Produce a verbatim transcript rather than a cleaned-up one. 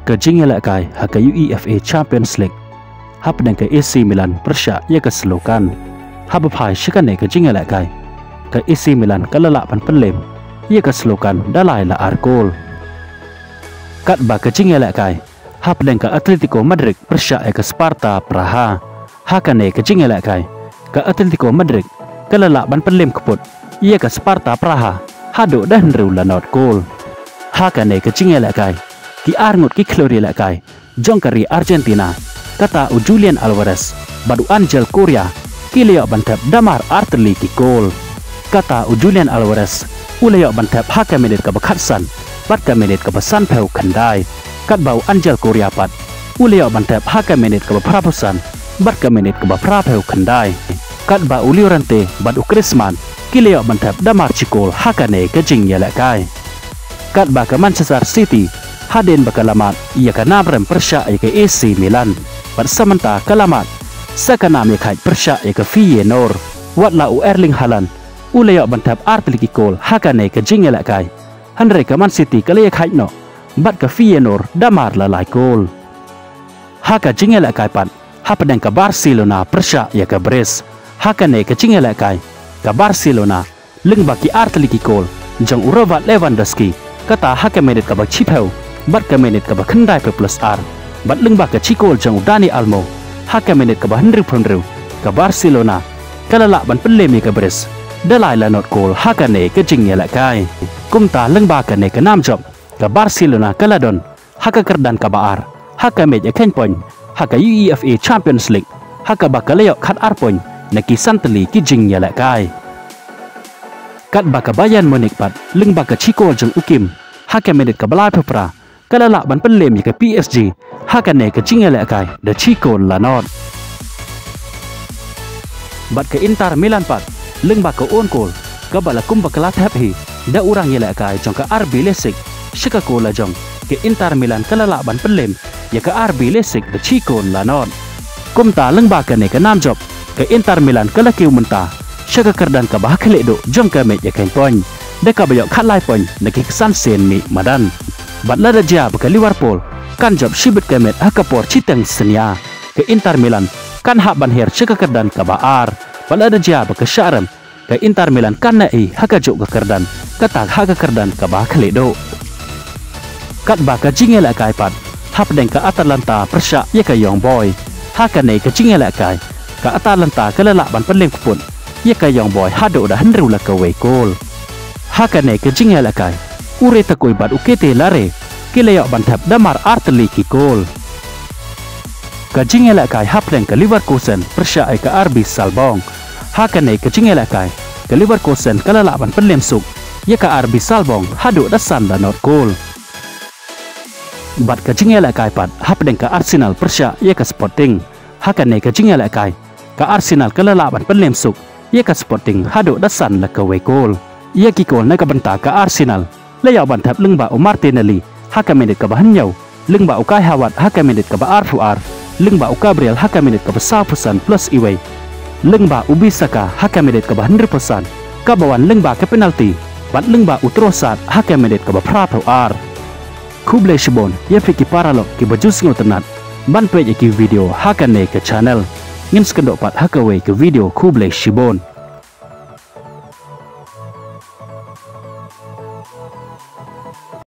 Ka jingïalehkai ha ka UEFA Champions League hapdeng ka AC Milan pyrshah ïa ka Slovan. Haba phai sha kane ka jingïalehkai, ka AC Milan ka la lah ban pynlem ïa ka Slovan da lai la ar kol. Katba ka jingïalehkai hapdeng ka Atletico Madrid pyrshah ïa ka Sparta Praha, ha kane ka jingïalehkai ka Atletico Madrid ka la lah ban pynlem kput ïa ka Sparta Praha haduh da hynriew la nod kol. Ha kane ka jingïalehkai, ki arngut ki khlur ïalehkai jong ka ri Argentina, kata u Julian Alvarez bad u Angel Correa, ki la ïoh ban thep da mar artylli ki kol. Kata u Julian Alvarez u la ïoh ban thep ha ka minit kaba khatsan bad ka minit kaba sanphew khyndai, katba u Angel Correa pat u la ïoh ban thep ha ka minit kaba phraphew san bad ka minit kaba phraphew khyndai, katba u Llorente bad u Griezmann ki la ïoh ban thep da mar shi kol ha kane ka jingïalehkai. Katba ka Manchester City, hadien ba ka la mad ïa ka nam rem pyrshah ïa ka AC Milan, bad sa mynta ka la mad sa ka nam ïakhaid pyrshah ïa ka Feyenoord, wat la u Erling Haaland u la ïoh ban thep artylli ki kol ha kane ka jingïalehkai, hynrei ka Man City ka la ïakhaid noh bad ka Feyenoord da mar la lai kol. Ha ka jingïalehkai pat hapdeng ka Barcelona pyrshah ïa ka Brest, ha kane ka jingïalehkai ka Barcelona, lyngba ki artylli ki kol jong u Robert Lewandowski, kata ha ka minit kaba shiphew bad ka minit kaba khyndaiphew plus ar, bad lyngba ka shi kol jong u Dani Olmo ha ka minit kaba hynriewphew hynriew, ka Barcelona ka la lah ban pynlem ïa ka Brest da lai la nod kol ha kane ka jingïalehkai. Kumta lyngba kane ka nam jop, ka Barcelona ka la don ha ka kyrdan kaba ar ha ka mej ïakhein point ha ka UEFA Champions League, ha kaba ka la ïoh khatar point na ki santylli ki jingïalehkai. Katba ka Bayern Munich pat, lyngba ka shi kol jong u Kim ha ka minit kaba laiphew phra, ka la lah ban pynlem ïa ka PSG ha kane ka jingïalehkai da shi kol la nod. Bad ka Inter Milan pat, lyngba ka own kol kaba la kumba ka la thep hi da u rangïalehkai jong ka RB Leipzig sha ka kol la jong, ka Inter Milan ka la lah ban pynlem ïa ka RB Leipzig da shi kol la nod. Kumta lyngba kane ka nam jop, ka Inter Milan ka la kiew mynta sha ka kyrdan kaba ha khlieh duh jong ka mej ïakhein point, da kaba ïoh khatlai point na ki khatsan sien mih madan. Bad lada jia ba ka Liverpool kan jop shibit ka met ha ka por shiteng synñia, ka Inter Milan kan hap ban hiar sha ka kyrdan kaba ar. Bad lada jia ba ka shah rem, ka Inter Milan kan neh hi ha kajuh ka kyrdan, kata ha ka kyrdan kaba ha khlieh duh. Katba ka jingïalehkai pat hapdeng ka Atalanta pyrshah ïa ka Young Boys, ha kane ka jingïalehkai ka Atalanta ka la lah ban pynlem kput ïa ka Young Boys haduh da hynriew la kawei kol. Ha kane ka jingïalehkai, u Ray Takui bad u Ketelare ki la ïoh ban thep da mar artylli ki kol. Ka jingïalehkai hapdeng ka Leverkusen pyrshah ïa ka RB Salzburg, ha kane ka jingïalehkai ka Leverkusen ka la lah ban pynlem suk ïa ka RB Salzburg haduh da san la nod kol. Bad ka jingïalehkai pat hapdeng ka Arsenal pyrshah ïa ka Sporting, ha kane ka jingïalehkai ka Arsenal ka la lah ban pynlem suk ïa ka Sporting haduh da san la kawei kol. Ïa ki kol na ka bynta ka Arsenal la ïoh ban thep lyngba u Martinelli ha ka minit kaba hynñiew, lyngba u Kai Havertz ha ka minit kaba arphew ar, lyngba u Gabriel ha ka minit kaba sawphew san plus iwei, lyngba u Bissaka ha ka minit kaba hynriewphew san, kaba wan lyngba ka penalti, bad lyngba u Trossard ha ka minit kaba phraphew ar. Khublei shibun ïa phi ki paralok kiba ju sngewtynnat ban peit ïa ki video ha kane ka channel. Ngin sa ïakynduh pat ha kawei ka video, khublei shibun.